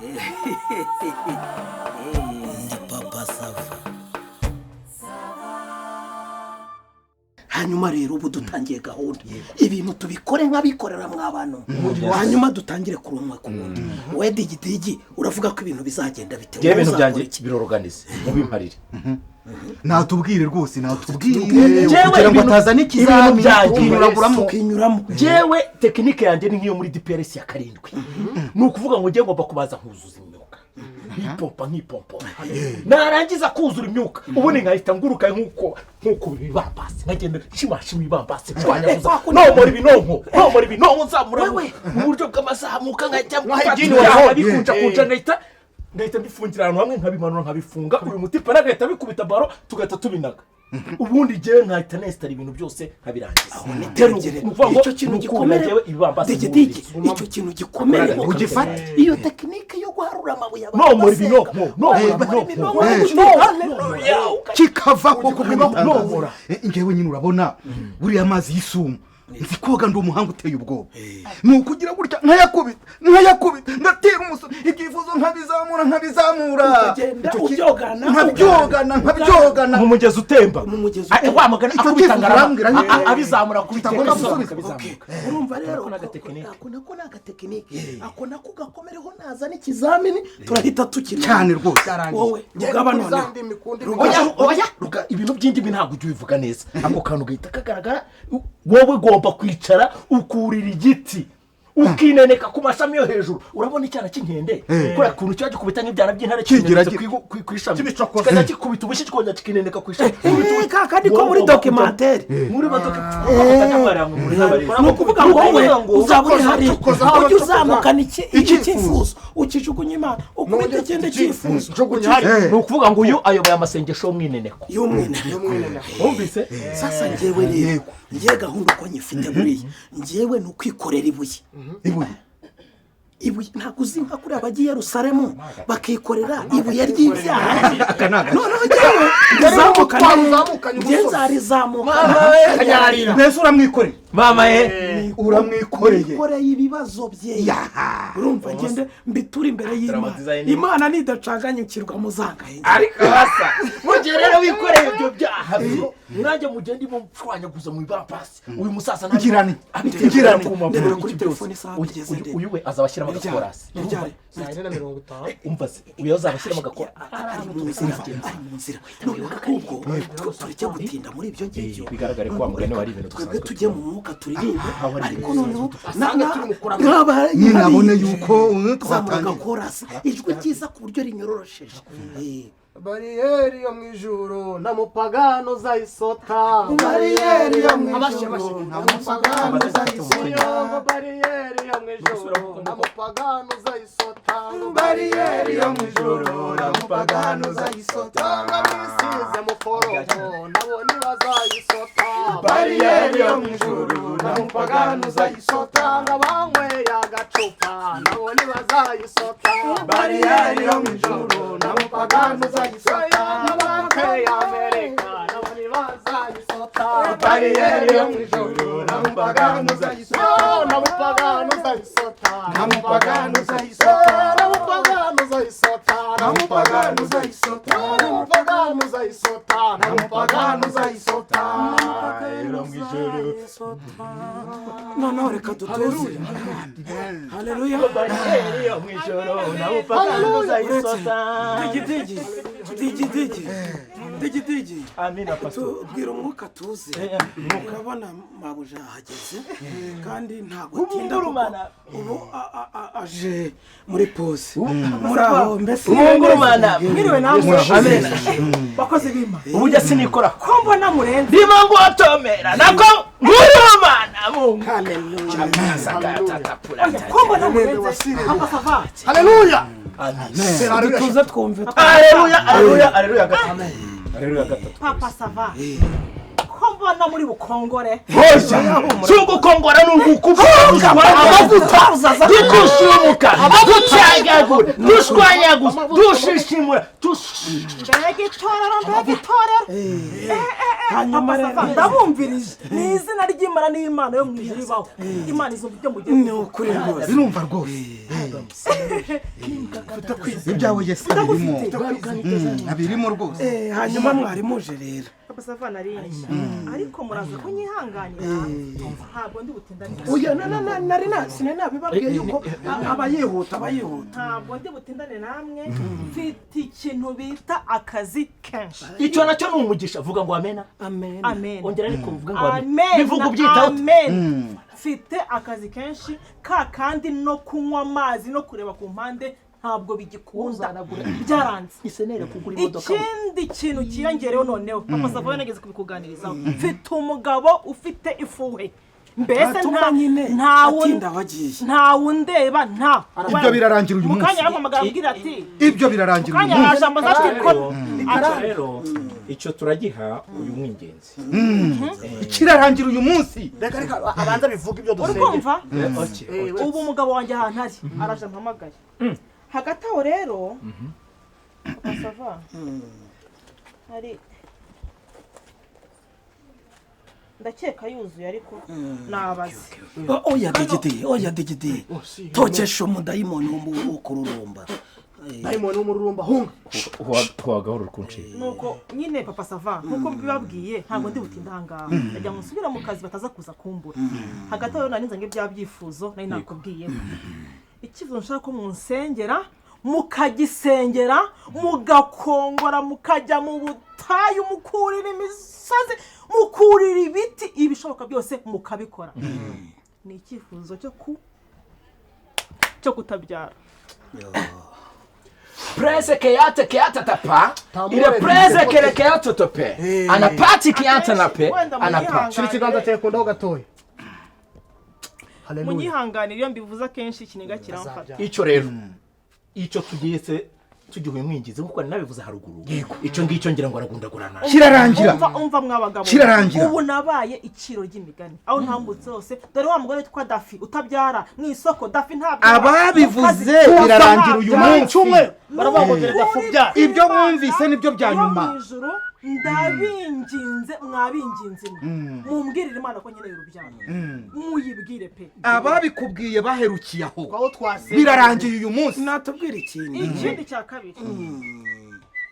Ndi Papa Sava. Hanyuma rero ubu dutangiye gahunda, ibintu tubikore nk'abikorera mw'abantu, hanyuma dutangire kurumwa ku wundi. We Digidigi, uravuga ko ibintu bizagenda bite? Ngewe ibintu Wowe byanjye uzakora iki? Biroroganize, mubimparire. Natubwire rwose, natubwire Njyewe kugira ngo atazana ibintu ikizamini byanjye tukinyuraguramo. Tukinyuramo. Njyewe technique yanjye ni nk'iyo muri DPRS ya karindwi. Ni ukuvuga ngo njye ngomba kubaza nkuzuza imyuka, nkipompa, nkipompa, narangiza kuzura imyuka, ubundi nkahita nguruka nk'uko ibibambasi, nkagenda nshimashima ibibambasi, nshwanyaguza, nomora ibinonko, nomora ibinonko, nzamura mu buryo bw'amazamuka, nkajya mfata ibyaha bikunjakunja, ngahita mbifungira ahantu hamwe, nkabimanura, nkabifunga. Uyu mutipe agahita bikubita baro, tugahita tubinaga. Ubundi njyewe nkahita nesitara ibintu byose, nkabirangiza. Nitegerere. Ni ukuvuga ngo Icyo kintu ni gikomere. njyewe ibibambasi. Digidigi, icyo kintu gikomere. Ugifate. Iyo technique yo guharura amabuye abantu Nomora basenga. ibinonko, nomora Nomora ibinonko. ibinonko. Haleluya. Kikavaho kuko Nomora. Njyewe nyine urabona buriya amazi y'isumo nzi koga, ndi umuhanga uteye ubwoba. Ni ukugira gutya nkayakubita, nkayakubita, ngatera umusoro, ibyifuzo nkabizamura, nkabizamura. Ukagenda Icyo ubyogana, nkabyogana, nkabyogana. Mu mugezi utemba. Mu mugezi Ah, utemba. wa mugani Icyo akubita cyifuzo ngarama urambwira nyine. Abizamura ku Kitagomba iteka, gusubiza. akabizamuka. Urumva rero Ako ni agatechnique. Ako nako ni agatechnique, ako nako gakomereho. Nazana ikizamini turahita tukina. Cyane rwose. Wowe Rugaba noneho. Oya, oya Ruga, ibintu by'indimi ntabwo ujya ubivuga neza. Ako kantu gahita kagaragara. Wowe ugomba kwicara ukurira igiti, ukineneka ku mashami yo hejuru. Urabona icyana cy'inkende kuriya kuntu kiba gikubita nk'ibyana by'intare, Kigira kinenetse ku ishami, kikajya gikubita ubushyi, kikongera kikineneka ku ishami. Ka kandi ko muri documentaire. Muri documentaire. Ni ukuvuga ngo wowe uzaba uri hariya, ujye uzamukana icyifuzo, ukijugunya Imana, ukubita ikindi cyifuzo. Ni ukuvuga ngo uyu ayoboye amasengesho y'umwineneko. Y'umwineneko. Wumvise? Sasa njyewe rero, ngewe gahunda uko nyifite buriya, njyewe ni ukwikorera ibuye. Ibuye. Ibuye. Ntabwo uzi nka kuriya bagiye Yerusalemu bakikorera ibuye ry'ibyaha? Noneho njyewe ndizamukana, njye nzarizamukana. Mbese uramwikoreye? Mama ye! Uramwikoreye. Yikoreye ibibazo bye. Urumva, ngende mbiture imbere y'Imana. Design. Imana nidacanganyukirwa muzangaye. Ariko basa mu gihe rero wikoreye ibyo byaha bye, nanjye mugende ndimo mshwanyaguza mu ibambasi, uyu musaza nawe Ngirane. abiterwa Ngirane. ku maguru. Ndebera kuri Iki telefone byose. isaha Uyu- tugeze uyu- ndebe. Uyu we azabashyiramo agakorasi. Niryari? 4:50. Umva se, uyu azabashyiramo agakorasi. Ari mu nzira, ari mu nzira. Noneho ahubwo tureke gutinda muri ibyo ngibyo. Bigaragare ko wa mugani wari ibintu Twebwe dusanzwe tujye mu mwuka, turirimbe. Aho ari Ariko ibintu noneho Nyine abone yuko zamura twatangiye. Agakorasi, ijwi ryiza ku buryo rinyororosheje. Bariyeri yo mu ijuru nta mupagano uzayisota. Bariyeri yo mu Amashyi, ijuru amashyi. nta mupagano uzayisota. Ngo bariyeri yo mu ijuru nta mupagano uzayisota. Bariyeri yo mu ijuru nta mupagano uzayisota. Ngo abisize mukorogo nabo ntibazayisota. Bariyeri yo mu ijuru nta mupagano uzayisota. Ngo abanyweye agacupa nabo ntibazayisota. Bariyeri yo mu ijuru nta mupagano uzayisota. Ngo Amerika nabo ntibazayisota. Bariyeri yo mu ijuru nta mupagano uzayisota. Nta mupagano uzayisota. Nta mupagano uzayisota. Nta mupagano uzayisota. Nta mupagano uzayisota. Nta mupagano uzayisota. Nta mupagano uzayisota. Mu ijuru. Noneho reka dutuze. Haleluya. Bariyeri yo mu ijuru nta mupagano uzayisota. Digidigi, Digidigi, Digidigi. Amina, pastor. Tubwira umwuka tuze. Urabona mabuja yahageze kandi ntabwo atinda kuko Umungurumana. ubu aje muri pause muri aho mbese. Umungurumana. Mwiriwe namwe. Amena. Bakozi b'Imana. Ubu ujya sinikora. Ko mbona murenze? Ndimo ngutomera nako ngurumana Mungu. Haleluya. Ko mbona murenze, Papa Sava? Haleluya. Dutuze twumve. Aleluya, aleluya, aleluya gatatu. Aleluya gatatu. Papa Sava, ko mbona mbona muri bukongore. Si ugukongora ni ugukuvuza amavuta dukusumuka ducagagura dushwanyaguza dushishimura. Mbega itorero, mbega itorero! Hanyuma rero Ndabumvirije ni izina ry'Imana n'Imana yo mu ijuru ibaho. Imana izumva ibyo mugiye. Ni ukuri rwose. Birumva rwose ibyawe Yesu abirimo. Abirimo rwose. Hanyuma mwari muje rero. Papa Sava, narinje ariko muraza kunyihanganira, ntabwo ndi butindane. Oya, na na nari na sinari nabibabwiye yuko aba yihuta, aba yihuta. Ntabwo ndi butindane namwe, mfite ikintu bita akazi kenshi. Icyo nacyo ni umugisha, vuga ngo amena. Amen. Amen. Ongera ariko uvuge ngo amen. Amen. Bivuga ubyitaho. Amen. Mfite akazi kenshi ka kandi no kunywa amazi no kureba ku mpande ntabwo bigikunda, byaranze. Isenere kugura imodoka. Ikindi kintu cyiyongereho noneho, Papa Sava, nageze kubikuganirizaho, mfite umugabo ufite ifuhe mbese. Atuma Nta nyine ntawe atinda wagiye. Ntawe undeba, nta Ibyo birarangira uyu Mu kanya munsi. arampamagara ambwira ati Ibyo birarangira uyu kanya munsi. araje ambaza ati ko Icyo rero, icyo turagiha uyu mwingenzi. Kirarangira uyu munsi. Reka, reka abanza bivuga ibyo Uri dusengera. kumva? Okay. Ubu umugabo wanjye ahantu ari araje ampamagaye. Hagati aho rero, Papa Sava, hari ndakeka yuzuye ariko nabaze. Oya digidi, oya digidi, tokesha umudayimoni wo kururumba. Dayimoni w'umururumba, hunga! Wagahora kunshinga. Nuko nyine, Papa Sava, nkuko mbibabwiye, ntabwo ndi butinde ahangaha, ndagira ngo nsubire mu kazi bataza kuza kumbura. Hagati aho nari nzanye bya byifuzo nari nakubwiyeho. Icyifuzo nshaka ko munsengera, mukagisengera, mugakongora, mukajya mu butayu, mukurira imisozi, mukurira ibiti, ibishoboka byose mukabikora, ni icyifuzo cyo kutabyara. Prese keyate keyata tapa ile prese kele keyato tope anapati keyata nape Wenda anapa. Shira ikiganza cyawe ku ndaho gatoya. Haleluya! Munyihanganire, iyo mbivuze akenshi ikiniga kiramfata. Icyo rero, icyo tugiye se tugihuye umwingizi nkuko nari nabivuze haruguru, icyo ngicyo ngira ngo aragundagurana. Kirarangira. Umva, umva mwabagabo. Kirarangira. Ubu nabaye iciro ry'imigani aho ntambutse hose. Dore wa mugore witwa Dafi utabyara mu isoko, Dafi ntabyara. Ababivuze Mu kazi, birarangira uyu ntabyara. munsi. Cyumweru baravuga ngo dore dafu byara. Ibyo mwumvise nibyo bya Yo nyuma. mu ijuru, ndabinginze, mwabinginze mwe, mumbwirire Imana ko nkeneye urubyaro, muyibwire pe. Ababikubwiye baherukiye aho. Aho twasenga. Birarangiye uyu munsi. Natubwira ikindi. Ikindi cya kabiri,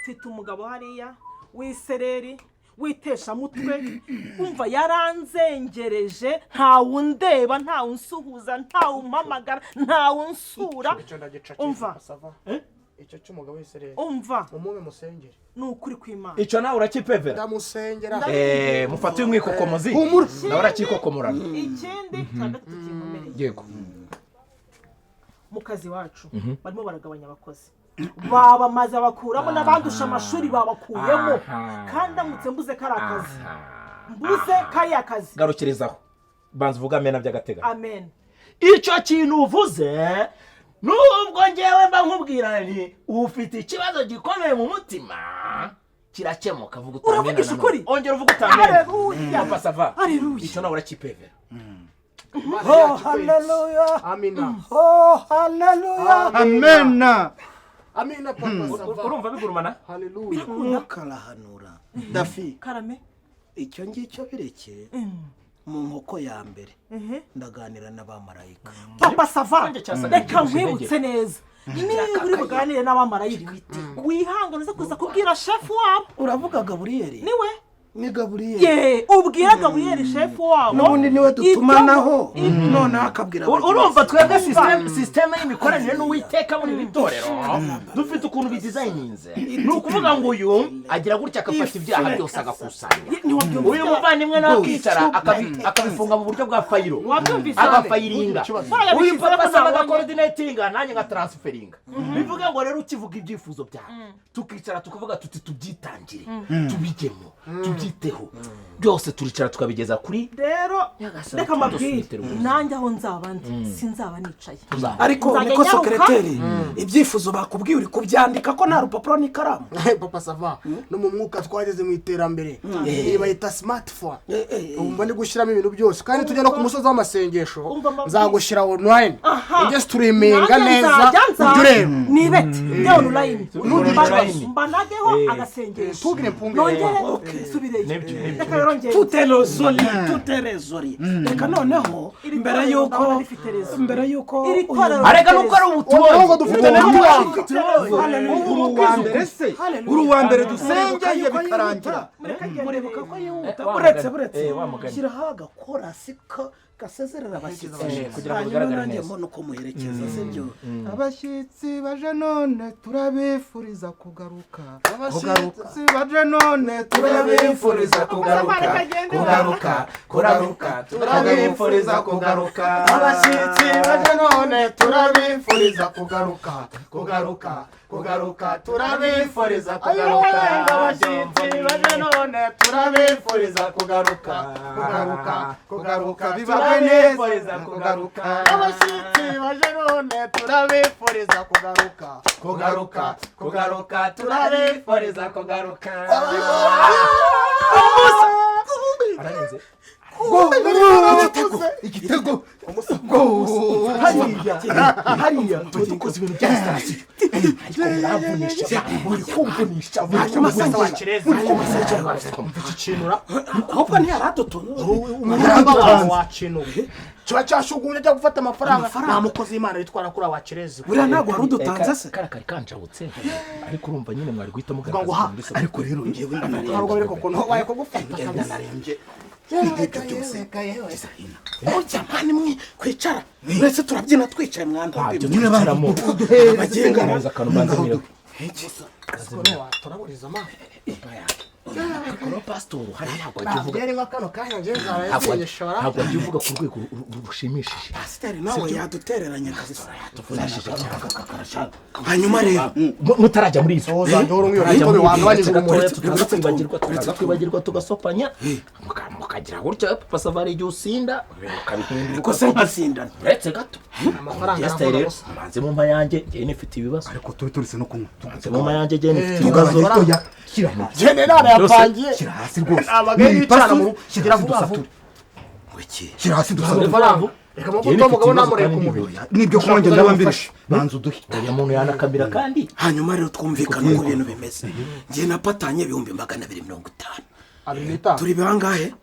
mfite umugabo hariya w'isereri witeshamutwe. Umva, yaranzengereje, ntawe undeba, ntawe unsuhuza, ntawe umpamagara, ntawe unsura. Icyo ndagica. Umva. Sava, icyo cy'umugabo wese rero, Umva. mumume musengere. Ni ukuri kw'Imana. Icyo nawe urakipevera. Ndamusengera. Mufate uyu mwikokomozi. Humura. Nawe urakikokomorana. Ikindi cya gatatu kinkomereye, Yego. mu kazi wacu barimo baragabanya abakozi, babamaze bakuramo n'abandusha amashuri babakuyemo. Kandi ndamutse mbuze kariya kazi, mbuze kariya kazi. Garukirizaho, banza uvuge amena by'agateganyo. Amen. Icyo kintu uvuze, nubwo ngewe mba nkubwira nti ufite ikibazo gikomeye mu mutima, kirakemuka. Vuga utamena. Uravugisha Nanone. ukuri? Ongera uvuge utamena. Haleluya. Papa Sava. Haleluya. Icyo nawe urakipevera. Oh haleluya! Amina. Oh haleluya! Amena. Amina, Papa Sava. Urumva bigurumana. Haleluya! Umwuka arahanura, Dafi. Karame. Icyo ngicyo bireke, mu nkoko ya mbere ndaganira n'abamarayika. Papa Sava, Nanjye cyasaga reka nk'igihuje nkwibutse neza, niba uri buganire n'abamarayika, wihangane uze kuza kubwira shefu wabo. Uravuga Gaburiyeri? Niwe. Ni Gaburiyeri. Ye, ubwira Gaburiyeri shefu wabo. N'ubundi niwe dutumanaho, noneho akabwira bagenzi. Urumva twebwe système y'imikoranire n'Uwiteka muri iri torero dufite ukuntu bidizayininze. Ni ukuvuga ngo uyu agira gutya agafata ibyaha byose agakusanya, uyu muvandimwe nawe akicara akabifunga mu buryo bwa file, Wabyumvise? agafayiringa. Uyu Ntugire papa ikibazo. asaba agakorodinatinga, nanjye nka transferinga. Bivuga ngo rero ukivuga ibyifuzo byawe, tukicara tukavuga tuti tubyitangire, tubijyemo, tubyiteho byose, turicara tukabigeza kuri Rero Nyagasani, reka mbabwire, tudusubitire ubuzima. nanjye aho nzaba ndi sinzaba nicaye. Ariko Nzajya niko nyaruka. secrétaire. Ibyifuzo bakubwiye uri kubyandika ko nta rupapuro n'ikaramu. Papa Sava, no mu mwuka twageze mu iterambere. Iyi bayita smartphone. Umva ndi gushyiramo ibintu byose kandi tujya no ku musozi w'amasengesho nzagushyira online. Njye streaminga neza ujye ureba. Nibete njye online. Mbanageho agasengesho. Tugire mpunge. Nongere subireyo. Reka rero ngende. Tuterezori. Reka noneho mbere yuko arega nuko ari ubutumwa dufite n'ubutumwa. Uri uwa mbere dusengeye bikarangira. Murebuka ko yihuta buretse shyiraho agakorasi gasezerera abashyitsi kugira ngo bigaragare neza. Mbona uko muherekeza sibyo. Abashyitsi baje none turabifuriza kugaruka. Abashyitsi baje none turabifuriza kugaruka. Kugaruka, kugaruka, turabifuriza kugaruka. Abashyitsi baje none turabifuriza kugaruka. Kugaruka, kugaruka, turabifuriza kugaruka. Abashyitsi baje none turabifuriza kugaruka. Kugaruka, kugaruka, turabifuriza kugaruka. Abashyitsi baje none turabifuriza kugaruka. Kugaruka, kugaruka, turabifuriza kugaruka. Ararenze. Igitego. Hariya tuba dukoze ibintu bya sitasiyo. Ariko muravunisha, muri kumvunisha, ahubwo ntiyaradutunze. Wacinuye kiba cyashugunya ajya gufata amafaranga. Nta mukozi w'Imana witwara kuri abakirezi. Buriya ntabwo wari udutanze se? Kara kari kanjabutse. Ariko urumva nyine mwari guhita Uvuga ngo ha. mugaragaza. Ariko rero ngewe Ntabwo biri koko waye kugufata kabisa. Narembye. Ujya mani mwe kwicara. Uretse turabyina twicaye mwanda. Ntabyo twicaramo. Abagenga neza akantu mbanza nyine. Turaburiza ama. Ariko pastor hari ntabwo ajya uvuga. Ntabwo nka kano kanya ngiye nzarayisenyeshora. Ntabwo ajya uvuga ku rwego rushimishije. Pasiteri nawe yadutereranye kabisa. Yatuvunishije cyane. Hanyuma rero mutarajya muri izo. Uzajya tukaza tugasopanya mukagira gutya Papa Sava hari igihe usinda ukabihindura uko se nkasindana. Uretse gato. Amafaranga rero manze mu mpa yanjye ngiye nifite ibibazo. Ariko turi turetse no kunywa. Manze mu mpa yanjye ngiye nifite ibibazo. Jene nana yapangiye. Shyira hasi rwose. Abagabo yicara mu shyira hasi dusature. Shyira hasi dusature. Reka muvuto mugabo namureka umubiri. Nibyo kunywa ndaba mbirusha. Banza uduhe. Uyu muntu yanakamira kandi. Hanyuma rero twumvikana uko ibintu bimeze. Ngiye napatanye 250,000. Turi bangahe?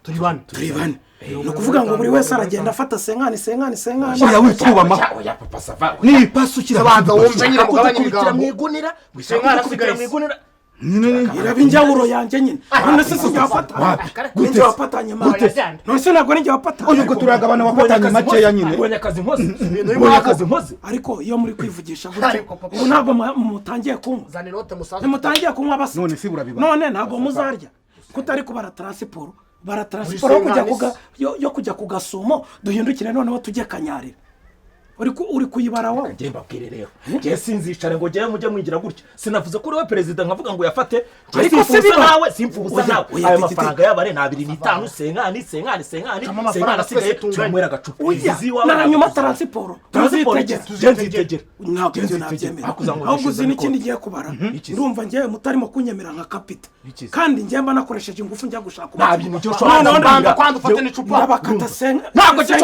Turi bane. Turi bane. Ni ukuvuga ngo buri wese aragenda afata senkani senkani senkani. Oya wikubama. Oya Papa Sava. Ni ipasu ushyira banza wumve nyine mugabanye ibigambo. Mu igunira. Senkani asigaye mu igunira. Iraba injyawuro yanjye nyine. None se sinjya Ninjye wapatanye make. None se ntabwo ninjye wapatanye. Oya ubwo turagabana wapatanye makeya nyine. Ubonye akazi nkoze. Ubonye akazi nkoze. Ariko iyo muri kwivugisha gutyo ubu ntabwo mutangiye kunywa. Zana inote musaza. Ntimutangiye kunywa basa. None si burabibara. None ntabwo muzarya. Kutari kubara transport. Bara transport yo kujya ku gasumo duhindukire noneho tujye Kanyarira. Uri kuyibara wowe. Ngiye mbabwire rero. Ngiye sinzicare ngo ngiye mujye mwigira gutya. Sinavuze ko uri we perezida nkavuga ngo yafate. Ariko se nawe simfubusa nawe. Ayo mafaranga yabare na 25 senkani senkani senkani senkani asigaye tunywera agacupa. Na nyuma transport. Tuzitegera. Tuzitegera. Ntabwo ibyo nabyemera. Ahubwo uzi n'ikindi ngiye kubara. Ndumva ngiye mutarimo kunyemera nka kapita. Kandi ngiye mba nakoresheje ingufu njya gushaka. Nta bintu byo ushobora. None kwanda ufate n'icupa. Ndabakata senka. Ntabwo cyo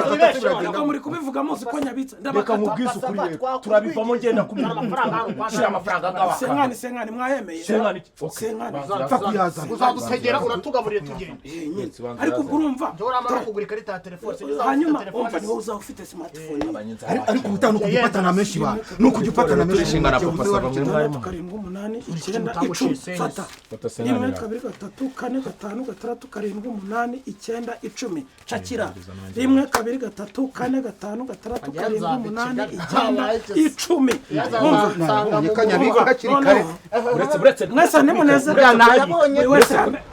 Ntabwo muri kubivuga muzi ko nyabitse. Reka nkubwize ukuri rero. Turabivamo ngenda kumira amafaranga. Shira amafaranga ngawa. Senkani senkani mwayemeye. Senkani. Senkani. Pfa kuyazana. Uzadutegera uratugaburira tugenda. Ariko ubwo urumva. Njye uramara kugura ikarita ya telefone. Hanyuma umva niwe uzaba ufite smartphone. Ariko ubutaha ni ukujya upatana menshi ba. Ni ukujya upatana menshi. 6 7 8 9 10. Fata. 1 2 3 4 5 6 7 8 9 10. Cakira. 1 2 3 4 5 6 7 8 9 10. Kanyabika hakiri kare. Uretse mwese nimunezerwa nayabonye.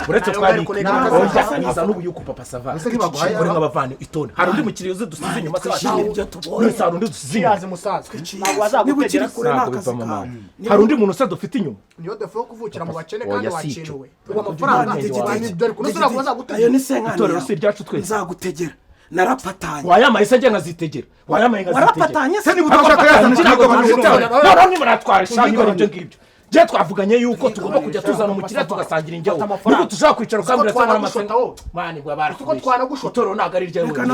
Uretse twabika. Oya n'ubu yuko Papa Sava. Uri nk'abavana itone. Hari undi mukiriya uzi dusize inyuma se twishimira ibyo tubonye. Hari undi dusize inyuma. Musaza. Ntabwo azagutegera kure n'akazi kawe. Hari undi muntu se dufite inyuma. Niyo defo yo kuvukira mu bakene kandi wacinuwe. Ubu amafaranga dore kuno ayo ni senkani. Itorero si iryacu twese. Nzagutegera. Narapatanye. Wayamaye se njye nkazitegera. Wayamaye nkazitegera. Warapatanye se niba utashaka yazana twigabanya. Noneho nimuratwara sha niba ibyo ngibyo. Je twavuganye yuko tugomba kujya tuzana umukiriya tugasangira injyawo. Nubwo tushaka kwicara ukambwira tuzana amasenga. Mani bwa barakubeshye. Itorero ntabwo ari iryawe. Reka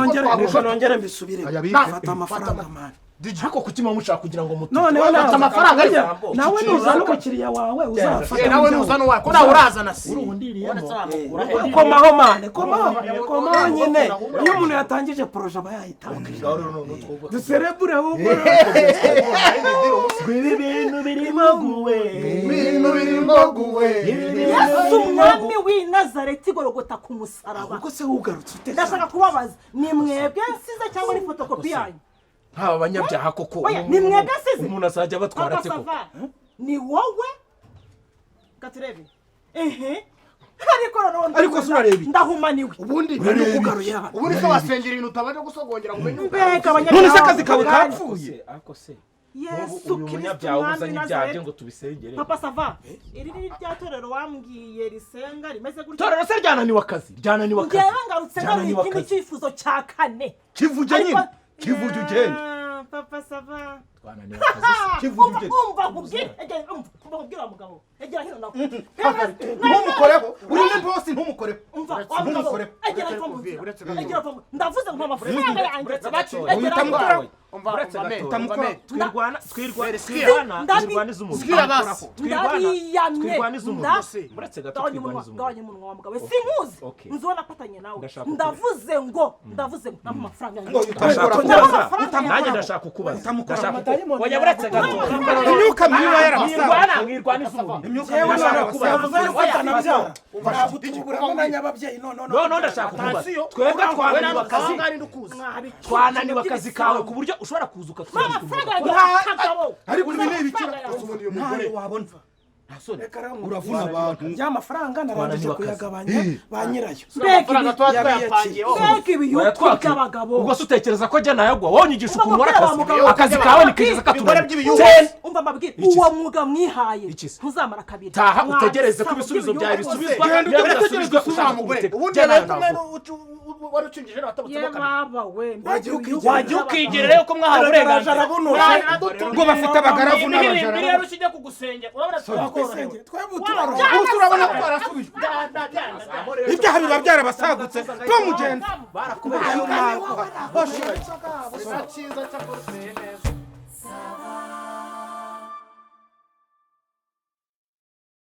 nongere mbisubire. Fata amafaranga mani. Ariko kuki muba mushaka kugira ngo mutu. None fata amafaranga arya. Nawe nuzana umukiriya wawe uzafata. Nawe nuzana uwawe ko nawe urazana se. Komaho mane, komaho nyine. Iyo umuntu yatangije projet aba yayitanga. Duserebure ahubwo. Ibi bintu birimo guwe. Ibintu birimo guwe. Yesu umwami w'i Nazareti Golgota ku musaraba. Ubwo se ugarutse ute? Ndashaka kubabaza, ni mwebwe nsize cyangwa ni fotokopi yanyu? Nk'aba banyabyaha koko. Ni mwebwe nsize? Umuntu azajya abatwara ate koko? Ni wowe? Gaturebe. Ehe. Ariko ariko se urareba ndahumaniwe. Ubundi ugaruye hano. Ubundi se wasengera ibintu utabanje gusogongera ngo umenye. Mbega abanyabyaha. None se akazi kawe kapfuye? Ariko se Yesu Kristo umwami Nazareti ngo tubisengere. Papa Sava, iri ni rya torero wambwiye risenga rimeze gutya. Torero se ryananiwe akazi, ryananiwe akazi. Ngewe ngarutse ngaruye ikindi cyifuzo cya kane. Kivuge nyine, kivuge ugende. Papa Sava. Twananiwe akazi. Kivuge ugende. Umva nkubwire, umva nkubwire wa mugabo. Egera hino nawe. Ntumukoreho, uri ni boss ntumukoreho. Umva, wa mugabo. Egera hino mu nzira. Egera hino. Ndavuze ngo amafaranga yanjye. Utamukora. Twirwana iz'umubiri. Ndabiyamye. Uretse gato twirwana iz'umubiri. Gabanya umunwa wa mugabo. Sinkuzi. Nzibona afatanye nawe. Ndavuze ngo nampa amafaranga yanjye. Nanjye ndashaka kukubaza. Oya buretse gato. Imyuka mibi yarabasaga. Mwirwana iz'umubiri. Imyuka mibi yarabasaga. No ndashaka kukubaza. Twebwe twananiwe akazi. Twananiwe akazi kawe ku buryo ushobora kuza ukatwigisha. Ariko ibi ni ibikira ntayo wabona. Uravuna abantu. Ya mafaranga narangije kuyagabanya ba nyirayo. Mbega ibiyuko by'abagabo. Ubwo se utekereza ko jya nayagwa wonyigisha ukuntu nkora akazi. Akazi kawe nikigeze katunanira. Umva mbabwire, uwo mwuga mwihaye ntuzamara kabiri. Taha utegereze ko ibisubizo byawe bisubizwa. Genda utegereze usubiza mugore. Ubundi wari ucingije watabutsemo kabiri. Wajya ukigerera yuko mwahawe uburenganzira. Ngo bafite abagaravu n'abajara. Biriya rusijya kugusengera. Urabona Ubu turabona ko twarasubijwe. Ibyaha biba byarabasagutse. Tomugenda. Cyiza cyakoroteye neza.